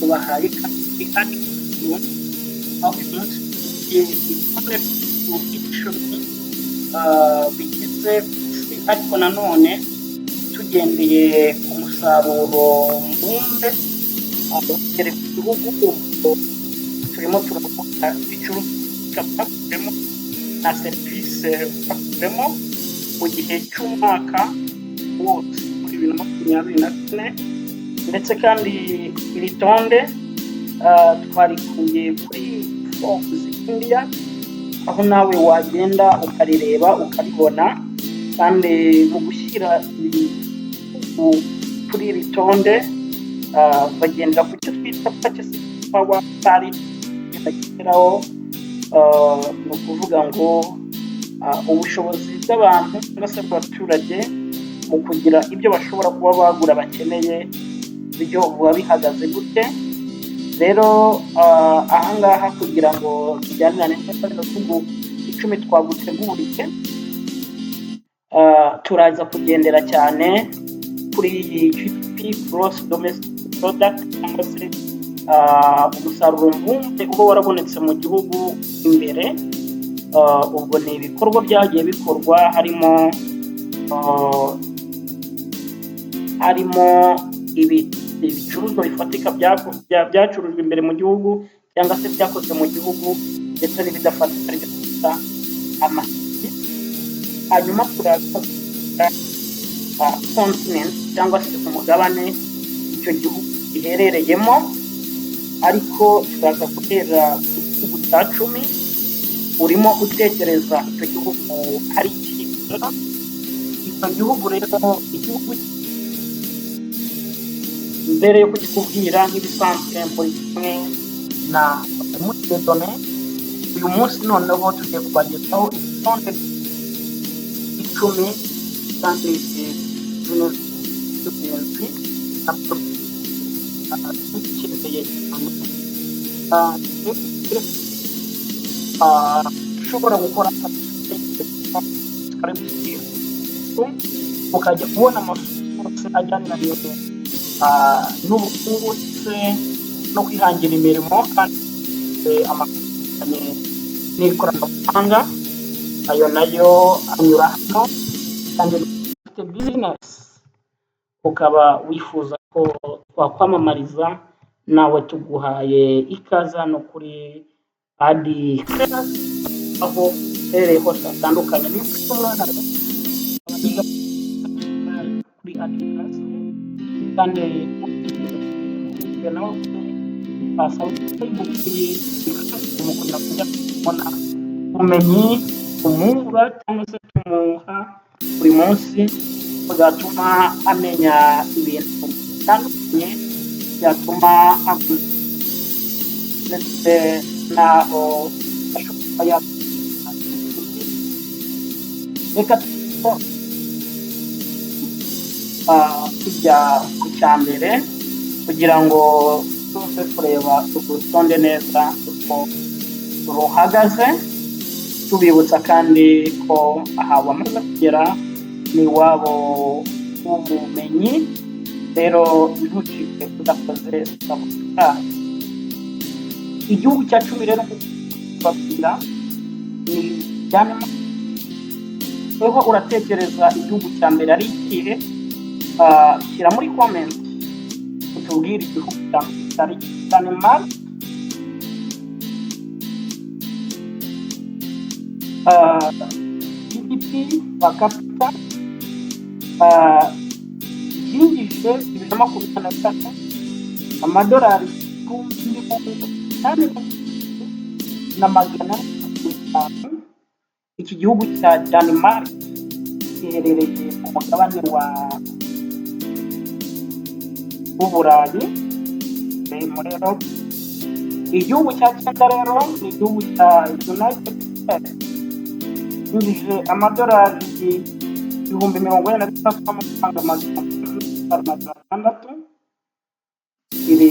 Tubahaye kandi aho uyu munsi tugiye ibikombe 10 bigize isi, ariko nanone tugendeye ku musaruro mbumbe ugere ku gihugu. Turimo turavuga ibicuruzwa byakozwemo na serivisi bakozemo mu gihe cy'umwaka wose muri 2024. Ndetse kandi iri tonde twarikuye kuri Forbes India, aho nawe wagenda ukarireba ukaribona. Kandi mu gushyira ibihugu kuri iri tonde bagendera ku cyo twita purchasing power parity bageraho. Ni ukuvuga ngo ubushobozi bw'abantu cyangwa se bw'abaturage mu kugira ibyo bashobora kuba bagura bakeneye byo buba bihagaze gute. Rero ahangaha kugira ngo tujyanirane neza bino bihugu 10 twaguteguriye, turaza kugendera cyane kuri iyi GDP, gross domestic product, cyangwa se umusaruro mbumbe uba warabonetse mu gihugu imbere. Ubwo ni ibikorwa byagiye bikorwa, harimo ibicuruzwa bifatika byacurujwe imbere mu gihugu cyangwa se byakozwe mu gihugu, ndetse n'ibidafatika aribyo twita amaserivisi. Hanyuma turaza continent cyangwa se umugabane icyo gihugu giherereyemo, ariko turaza guhera ku gihugu cya 10. Urimo utekereza icyo gihugu ari iki? Icyo gihugu rero, igihugu mbere yo kukikubwira, nk'ibisanzwe muri kumwe na Mutedone. Uyu munsi noneho tugiye kubagezaho itonde 10 kandi z'ingenzi dukeneye cyane. Ushobora gukora ukajya ubona amasoko yose ajyaniranye n'ubukungu ndetse no kwihangira imirimo, kandi n'ikoranabuhanga, ayo nayo anyura hano. Kandi ufite business ukaba wifuza ko twakwamamariza, nawe tuguhaye ikaze hano kuri Adi, aho uherereye hose hatandukanye. Niba ufite umwana rero yiga kuri Adi, kandi nawe mu kugira kujya kubona ubumenyi tumwungura cyangwa se tumuha buri munsi, bwatuma amenya ibintu bitandukanye byatuma ndetse n'aho ashobora. Reka tujya ku cya mbere kugira ngo tuze kureba urutonde neza uko ruhagaze. Tubibutsa kandi ko aha wamaze kugera ni iwabo w'ubumenyi, rero ntucike udakoze subscribe. Igihugu cya 10 rero kubabwira ni Denmark. Weho uratekereza igihugu cya mbere ari ikihe? Shyira muri comment utubwire igihugu cya mbere ari Denmark. GDP per capita yinjije 2024 amadolari 88,500. Iki gihugu cya Denmark giherereye ku mugabane wa w'Uburayi, muri Europe. Igihugu cya cyenda rero ni igihugu cya United States, yinjije amadolari 43,600 y'amafaranga, iri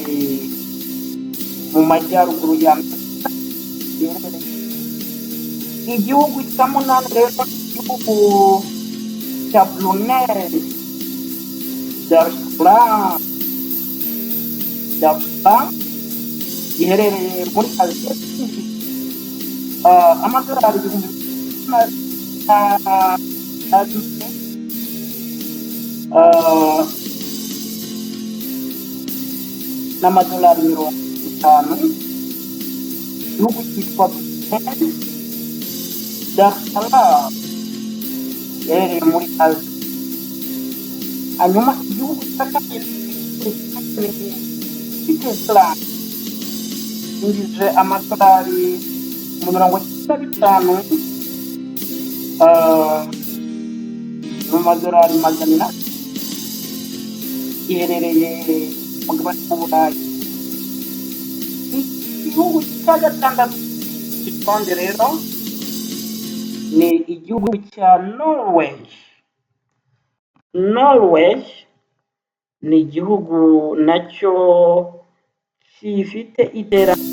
mu majyaruguru ya Amerika. Igihugu cya munani rero, igihugu cya Brunei Darussalam. Darussalam giherereye muri Aziya, amadolari ibihumbi na n'amadolari 50. Igihugu cyitwa Darussalam giherereye muri Aziya. Hanyuma igihugu cya kabiri ni yinjije amadolari 95, mu madolari 400, iherereye mu mugabane w'Uburayi. Igihugu cya gatandatu gitonde rero ni igihugu cya Norway. Norway ni igihugu nacyo gifite iterambere.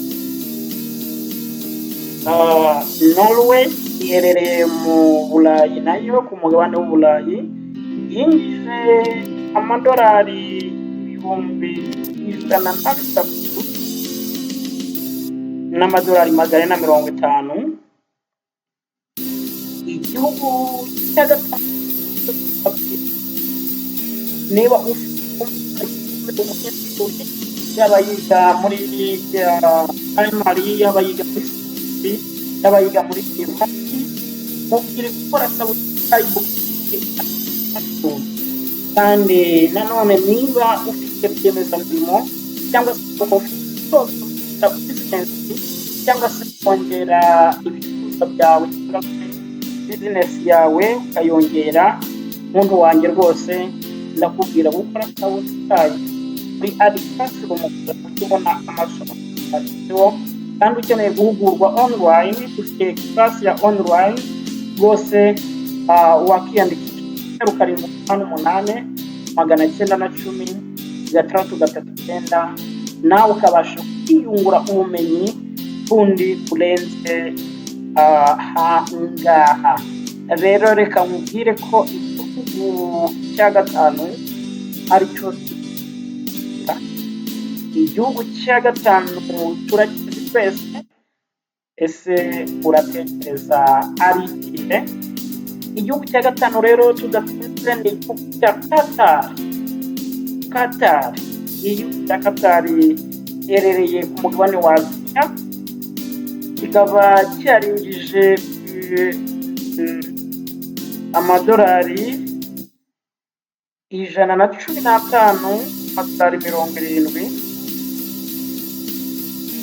Norway iherereye mu Burayi, nayo ku mugabane w'Uburayi, yinjije amadolari 103,450. Igihugu cya gatanu, niba ufite umunyeshuri, yaba yiga muri primary, yaba yiga muri secondary, yaba yiga muri university, mubwire gukora subscribe. Kandi nanone niba ufite rwiyemezamirimo cyangwa se ufite business cyangwa se kongera ibicuruzwa byawe cyangwa se business yawe ukayongera, muntu wanjye rwose ndakubwira gukora subscribe kuri Adi Classroom ujye ubona amasomo ariho. Kandi ukeneye guhugurwa online, ufite class ya online rwose, wakiyandikisha 0788 910 639, nawe ukabasha kwiyungura ubumenyi bundi burenze aha ngaha. Rero reka nkubwire ko igihugu cya gatanu aricyo, igihugu cya gatanu turakizi twese. Ese uratekereza ari ikihe igihugu cya gatanu? Rero tudatinze, ni igihugu cya Qatar. Qatar, igihugu cya Qatar giherereye ku mugabane wa Aziya, kikaba cyarinjije amadolari 115, amadolari 70,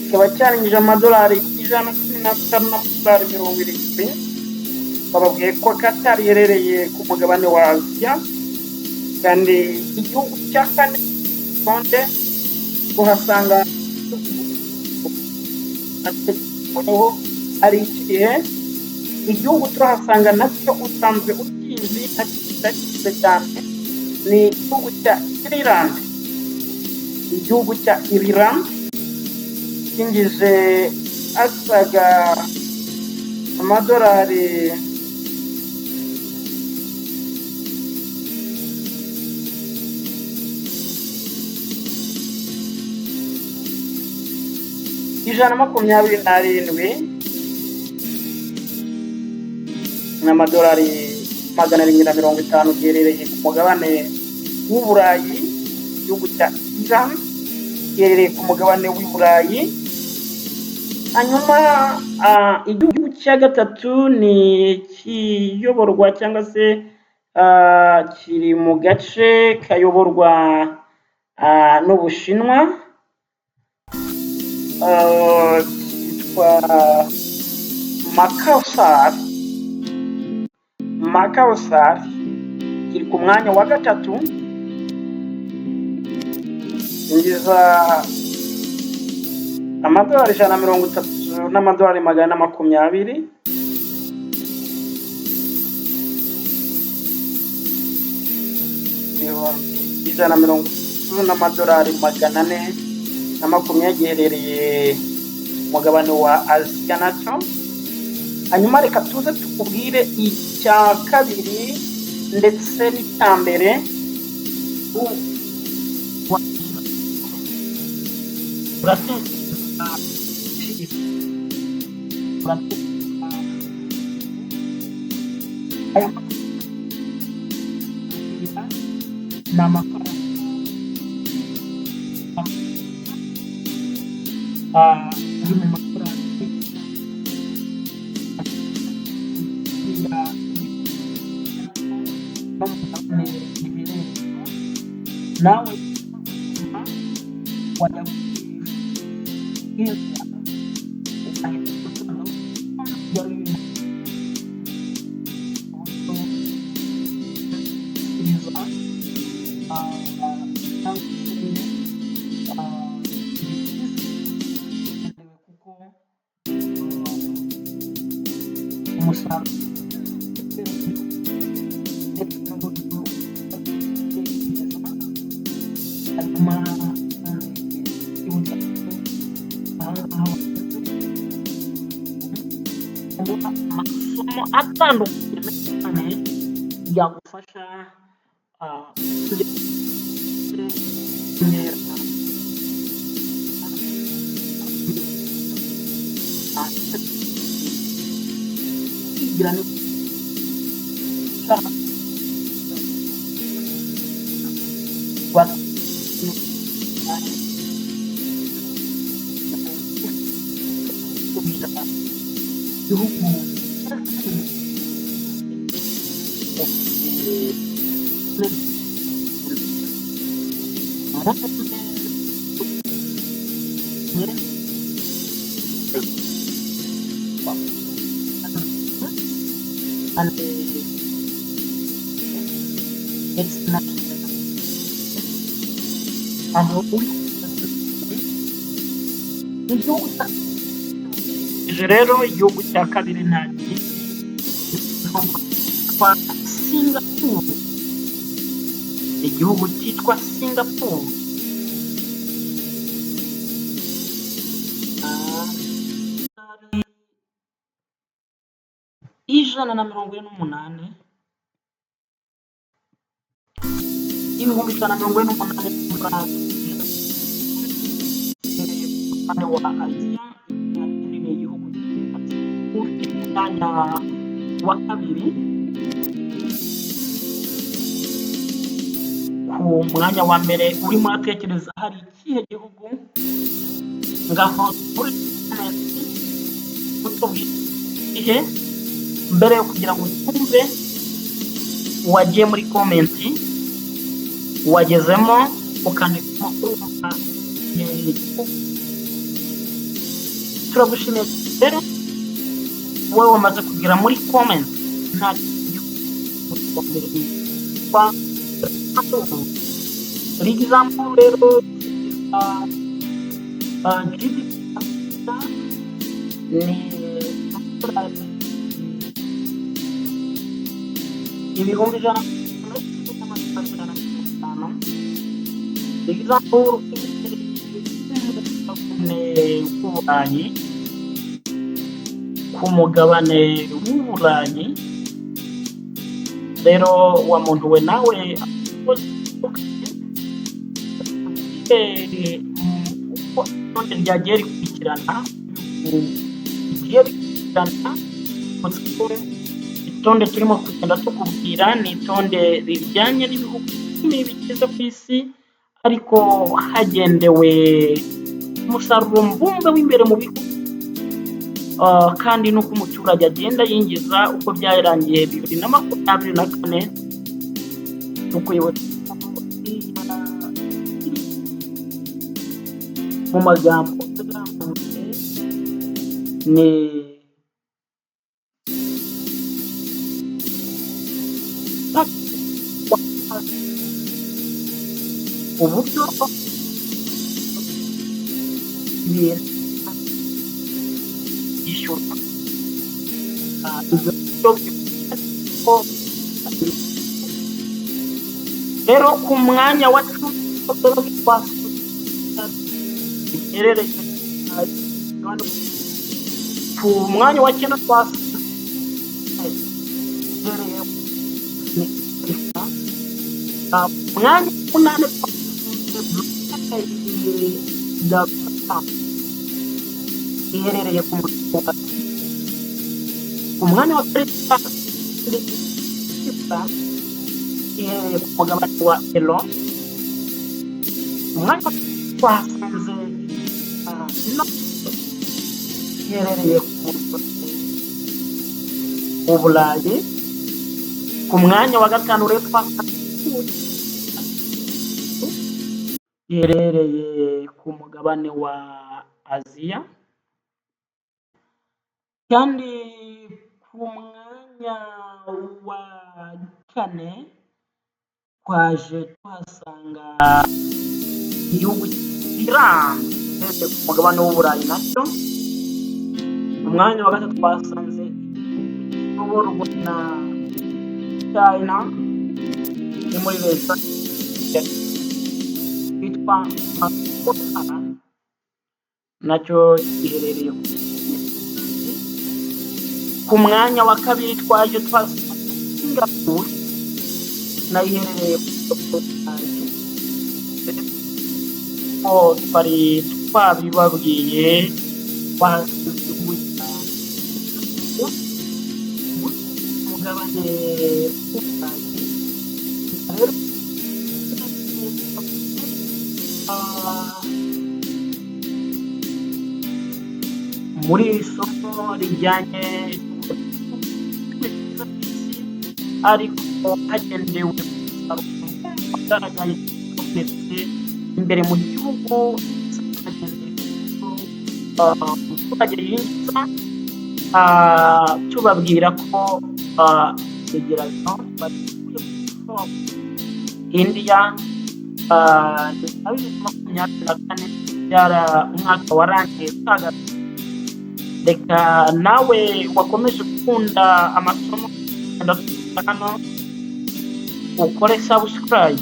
kikaba cyarinjije amadolari 115 n'amadolari 70. Bababwiye ko Qatar iherereye ku mugabane wa Aziya. Kandi igihugu cya kane konde uhasanga ari ikihe igihugu turahasanga nacyo usanzwe ukizi, nacyo kirakize cyane, ni igihugu cya Ireland. Igihugu cya Ireland cyinjije asaga amadolari 127 n'amadolari 750, giherereye ku mugabane w'Uburayi. Igihugu cya Iran giherereye ku mugabane w'i Burayi. Hanyuma igihugu cya gatatu ni ikiyoborwa cyangwa se kiri mu gace kayoborwa n'Ubushinwa, cyitwa Makassar. Makassar kiri ku mwanya wa gatatu, yinjiza amadolari 130 n'amadolari 420. 130,420 n'amadolari, giherereye mugabane wa Aziya nacyo. Hanyuma reka tuze tukubwire icya kabiri ndetse n'icya mbere. Uratekereza uratekereza aya mafaranga ni amafaranga ari mu mafaranga nawe wajya ugahita usanga kuko umusaruro ndetse n'uburyo hanyuma amasomo atandukanye cyane yagufasha kwigira igihugu and it's not aho uri igihugu rero igihugu cya kabiri nta cyitwa Singapore, igihugu cyitwa Singapore. 148, 148,000 wa Aziya. Ni igihugu ufite umwanya wa kabiri. Ku mwanya wa mbere urimo uratekereza hari ikihe gihugu? Ngaho muri utubwiye mbere yo kugira ngo twumve wagiye muri comment wagezemo ukandika urumva. Turagushimiye rero wowe wamaze kugera muri comment. Nta gihugu kwa example rero GDP ni 150,150. Example w'Uburayi, ku mugabane w'Uburayi rero wa muntu we nawe uko itonde ryagiye rikurikirana, bigiye bikurikirana. Itonde turimo kugenda tukubwira ni itonde rijyanye n'ibihugu 10 bikize ku isi, ariko hagendewe umusaruro mbumbe w'imbere mu bihugu, kandi n'uko umuturage agenda yinjiza uko byarangiye 2024. Tukuyobora mu magambo arambuye ni uburyo ibintu byishyurwa rero. Ku mwanya wa 10 giherereye, ku mwanya wa 9 twahereye mwanya wa 8. iherereye ku mugabane. Ku mwanya wa karindwi iherereye ku mugabane wa Ero. Umwanya twasanze no iherereye ku mugabane w'Uburayi. Ku mwanya wa gatanu rero twasanze iherereye ku mugabane wa Aziya. Kandi ku mwanya wa kane twaje tuhasanga igihugu Iran giherereye ku mugabane w'Uburayi nacyo. Mu mwanya wa gatatu twasanze iyoborwa na China, ni muri leta yitwa Makota, nacyo giherereye ku mwanya wa kabiri. Twaje tuhasanga Singapore, nayo iherereye ku Burayi. Ko twari twabibabwiye, twasanze igihugu cya mugabane w'Uburayi. Rero muri iri somo rijyanye ariko hagendewe ku musaruro wagaragaye wabonetse imbere mu gihugu, hagendewe ku umuturage yinjiza, tubabwira ko icyegeranyo bagikuye ku India na 2024 byara umwaka warangiye twaga. Reka nawe wakomeje gukunda amasomo hano ukore subscribe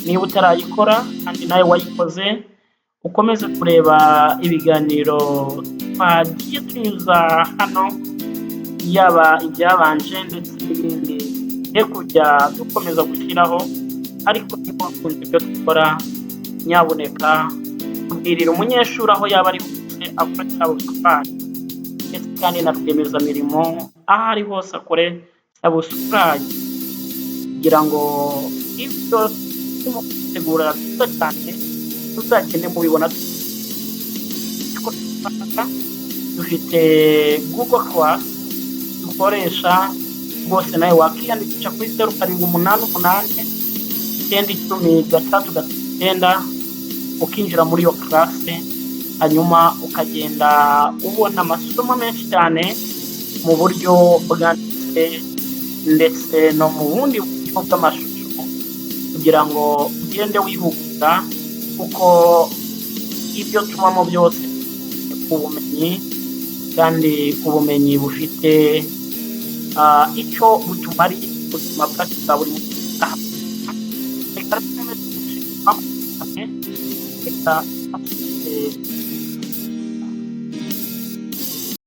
niba utarayikora, kandi nawe wayikoze ukomeze kureba ibiganiro twagiye tunyuza hano, yaba ibyabanje ndetse n'ibindi tugiye kujya dukomeza gushyiraho. Ariko niba wakunze ibyo dukora, nyabuneka kubwirira umunyeshuri aho yaba ari hose akore subscribe, ndetse kandi na rwiyemezamirimo aho ari hose akore subscribe, kugira ngo ibyo turimo gutegura byiza cyane tuzagende mubibona. Dufite Google Class dukoresha rwose, nawe wakiyandikisha kuri 0788 910 639, ukinjira muri iyo classe, hanyuma ukagenda ubona amasomo menshi cyane mu buryo bwanditse ndetse no mu bundi buryo bw'amashusho, kugira ngo ugende wihugura, kuko ibyo tubamo byose ubumenyi, kandi ubumenyi bufite icyo butumariye ubuzima bwacu bwa buri munsi. Reka